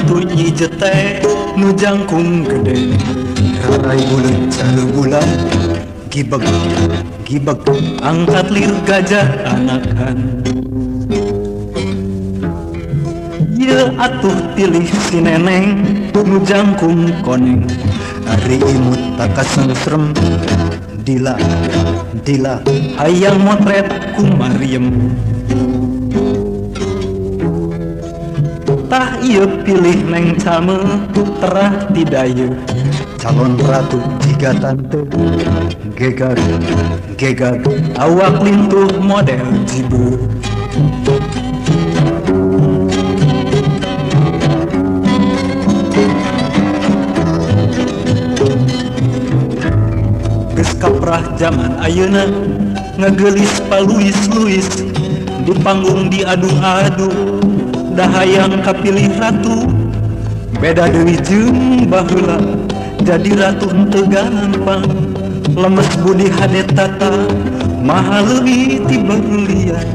Atuh Nyi Jete nu jangkung gede, rarai buleut caheu bulan, gibeg gibeg angkat lir gajah anakan. Ye atuh tilih si neneng nu jangkung koneng, ari imut takasengsrem, dila dila hayang motret ku Mariem. Tah ieu pilih neng Came terah ti daye, calon ratu jiga tante, gegag gegag awak lintuh model jibe. Geus kaprah jaman ayeuna ngageulis paluis-luis, di panggung diadu-adu da hayang kapilih ratu. Beda deui jeung baheula, jadi ratu henteu gampang, lemes budi hade tata maha leuwih ti berlian.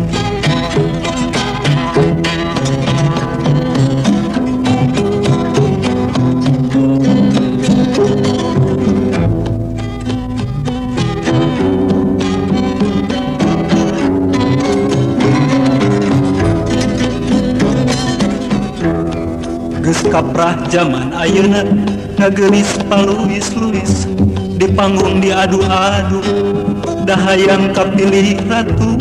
Geus kaprah jaman ayeuna ngageulis paluis-luis, di panggung diadu-adu da hayang kapilih ratu.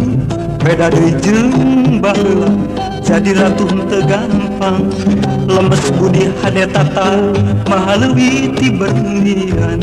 Beda deui jeung baheula, jadi ratu henteu gampang, lemes budi hade tata maha leuwih ti berlian.